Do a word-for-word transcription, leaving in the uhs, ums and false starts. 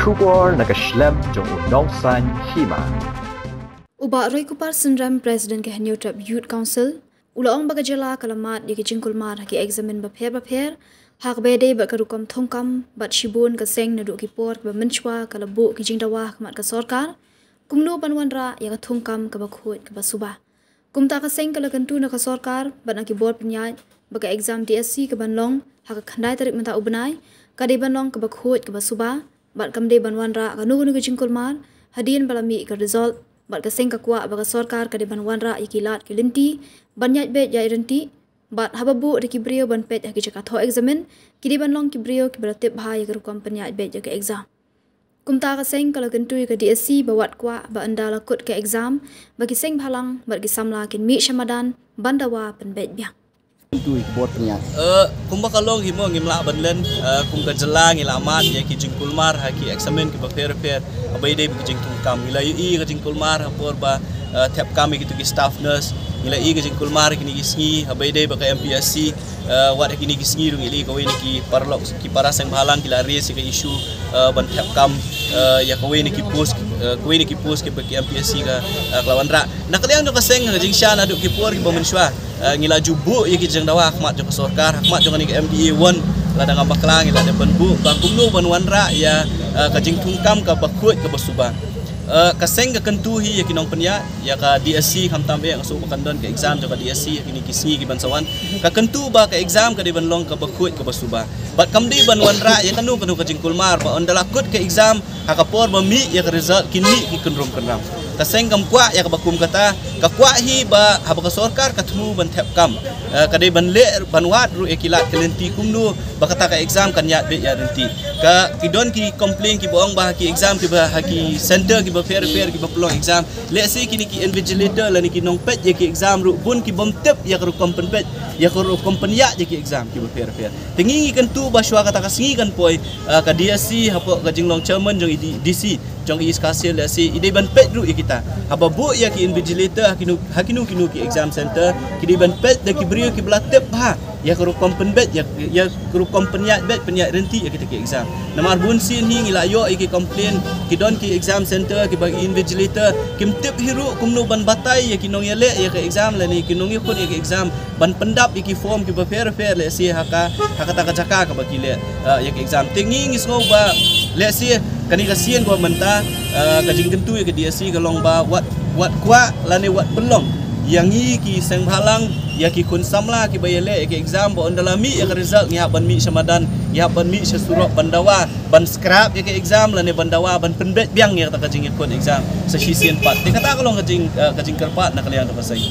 Khubor na ka shlem jong u nongsan hima. U Bah Roykupar Synrem, President ka Hynñiewtrep Youth Council, u la ong ba ka jylla ka la mad ïa ki jingkulmar ha ki eksamin bapher bapher ha kaba ïadei bad ka rukom thungkam, bad shibun ka seng naduh ki por kiba mynshuwa ka la buh ki jingdawa ha khmat ka sorkar kumno ban wanrah ïa ka thungkam kaba khuid kaba suba. Kumta ka seng ka la kyntu na ka sorkar bad na ki bor pynïaid ba ka exam D S C ka ban long ha ka khyndai tarik mynta u bnai ka dei ban long kaba khuid kaba suba, bad kam dei ban wanrah kano kano ka jingkulmar hadien ba la mih ka result. Bad ka seng ka kwah ba ka sorkar ka dei ban wanrah ïa ki lad ki lynti ban ïaid beit ïaid ryntih, bad haba buh da ki briew ban peit ha ki jaka thoh eksamin, ki dei ban long ki briew kiba la tip bha ïa ka rukom pynïaid beit ïa ka exam. Kumta ka seng ka la kyntu ïa ka D S C ba wat kwah ba ynda la kut ka exam ba ki seng bhalang bad ki samla kin mih sha madan ban dawa pynbeit biang. Kyntu ïa ki bor pynïaid. Eh, kumba ka long hi mo, ngim lah ban len, eh, kum ka jylla ngi la mad ïa ki jingkulmar ha ki eksamin kiba pher pher, haba ïadei bad ki jingthungkam. Ngi la ïohi ka jingkulmar ha por ba, eh, thep kam ïa kito ki staff nurse. Ngi la ïohi ka jingkulmar kine ki sngi haba ïadei bad ka M P S C. Eh, wat ha kine ki sngi ruh ngi la ïohi kawei na ki paralok, ki para seng bhalang ki la raise ïa ka issue, eh, ban thep kam, eh, ïa kawei na ki post, eh, kawei na ki post kiba ki M P S C ka, eh, ka la wanrah. Na ka liang jong ka seng, ka jingshisha naduh ki por kiba mynshuwa, eh, ngi la ju buh ïa ki jingdawa ha khmat jong ka sorkar, ha khmat jong kane ka M D A one, lada ngam bakla ngi la dep ban buh ba kumno ban wanrah ïa, eh, ka jingthungkam kaba khuid kaba suba. Eh, ka seng ka kyntu hi ïa ki nongpynïaid ïa ka D S C, khamtam eh nga sngewbha kan don ka exam jong ka D S C ha kine ki sngi ki ban sa wan. Ka kyntu ba ka exam ka dei ban long kaba khuid kaba suba. Bad kam dei ban wanrah ïa kano kano ka jingkulmar ba ynda la kut ka exam ha ka por ba mih ïa ka result kin mih ki kynrum kynram. Ka seng kam kwah ïa kaba kum kata, ka kwah hi ba haba ka sorkar ka thmu ban thep kam, eh, ka dei ban leh ban wad ruh ïa ki lad ki lynti kumno ba kata ka exam kan ïaid beit ïaid ryntih. Ka ki don ki complain kiba ong ba ha ki exam kiba ha ki center kiba pher pher kiba pynlong exam, lehse kine ki invigilator lane ki nongpeit ïa ki exam ruh bun ki bym tip ïa ka rukom pynpeit, ïa ka rukom pynïaid ïa ki exam kiba pher pher. Te ngi ngi kyntu ba shuwa kata ka sngi kan poi, ah, ka D S C hapoh ka jinglong chairman jong i D-, D C jong i East Khasi Hills, lehse i dei ban peit ruh ïa kita. Haba buh ïa ki invigilator ha kino, ha kino kino ki exam center, ki dei ban peit da ki briew kiba la tip bha ïa ka rukom pynbeit, ïa, ïa ka rukom pynïaid beit pynïaid ryntih ïa kita ki exam. Namar bun sien hi ngi la ïoh ïa ki complain, ki don ki exam center kiba ki invigilator kim tip hi ruh kumno ban batai ïa ki nongïaleh ïa ka exam lane ki nongïakhun ïa ka exam ban pyndap ïa ki form kiba pher pher, lehse ha ka, ha kata ka jaka kaba ki leh, eh, ïa ka exam. Te ngi ngi sngew ba lehse kane ka sien kaba mynta, eh, ka jingkyntu ïa ka D S C ka long ba wat, wat kwah lane wat pynlong ïa ngi ki seng bhalang, ïa ki khun samla kiba ïaleh ïa ka exam ba ynda la mih ïa ka result ngi hap ban mih sha madan, ngi hap ban mih sha surok ban dawa ban scrap ïa ka exam lane ban dawa ban pynbeit biang ïa kata ka jingïakhun exam sa shisien pat. Te kata ka long ka jing, eh, ka jingkyrpad na ka liang jong ka seng.